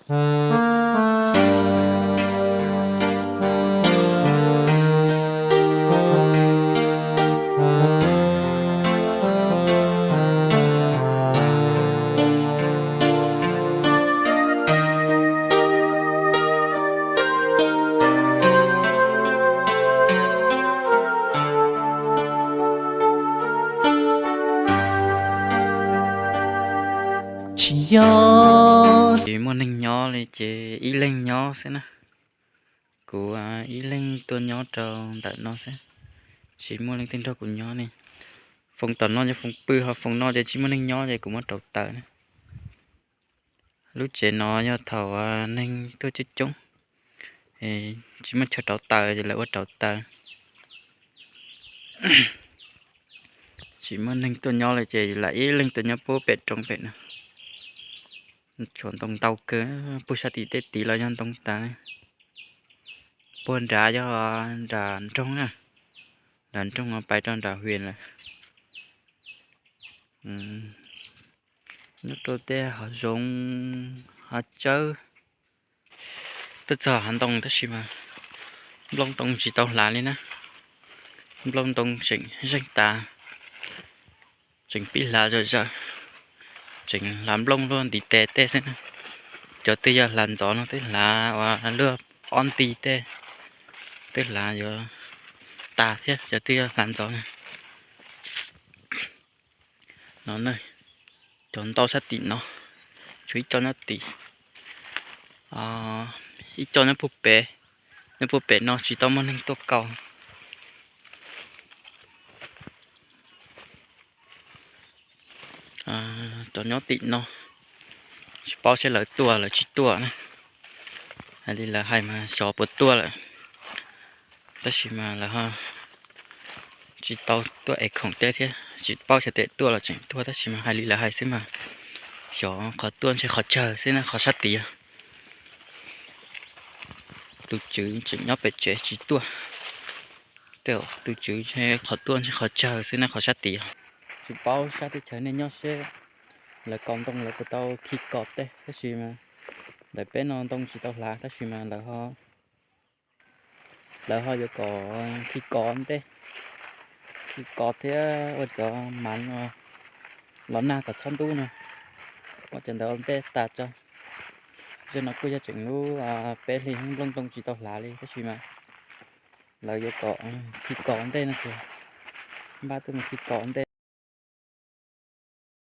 Tsis yog tsis muaj neeg nyob li ces ib leeg nyob xwb na. Kuv ib leeg tuaj nyob rau ntawm no xwb, tsis muaj leej twg nrog kuv nyob ne. Foom tom no yog foom pw, ho foom no ces tsis muaj neeg nyob ces kuv muab rauv taws na. Lub tsev no yog thaum neeg tuaj coob coob, tsis muaj chaw rauv taws ces lawv ua rauv taws. Tsis muaj neeg tuaj nyob li ces lam ib leeg tuaj nyob puag pem roob pem no. Tshuav ntoo ntau kawg, puag sab tim tej tid los yog ntoo tas. Puag nrad yog nram nroog na, nram nroog pais rau nram hwm lawm. Nyob rau tej hav zoov, hav tsawb, tuaj txog hav ntoo tab sis mas nplooj ntoo tsis tau hlav li na. Nplooj ntoo tseem zeeg tas, tseem pib hlav zom zaws, tseem hlav nplooj luaj ntiv tes tej xwb na. Cov twg yog hlav ntxov no twb hlav ua luaj ob nti tej, twb hlav yuav tas thiab, cov twg yog hlav ntxov na. No, cov ntau sab tim no, tshuav ib co nyob tim, ib co nyob puag pem, nyob puag pem no tsis tau muaj neeg tuaj kaus. Cov nyob tim no tsis paub seb lawv tuaj lawv tsis tuaj na. Hais li lawv hais mas xyov puas tuaj lawm, tab sis mas lawv ho tsis tau tuaj ev khoom tej thiab, tsis paub xyov tes tuaj los tseem tuaj, tab sis mas hais li lawv hais xwb mas xyov qhov tuaj ntshe qhov tsawg xwb na, qhov sab tid. Tus tswv tseem nyob pem tsev tsis tuaj, tus tswv ntshe qhov tuaj ntshe qhov tsawg xwb na, qhov sab tid. Tsis paub sab teb chaws nej nyob seb lawv kaus ntoo lawv puas tau khi kos tej, tab sis mas ntawm peb no ntoo tsis tau hlav tab sis mas lawv ho yuav kom khi kos ntej, khi kos thiab ua cov mav los nag kom txhob ntub no, ua cov ntawd ua ntej tas tso. Zej no kuj yog tseem lub peb hlis nplooj ntoo tsis tau hlav li tab sis mas lawv yuav kom khi kos ntej no ces npaj tuaj mus khi kos ntej.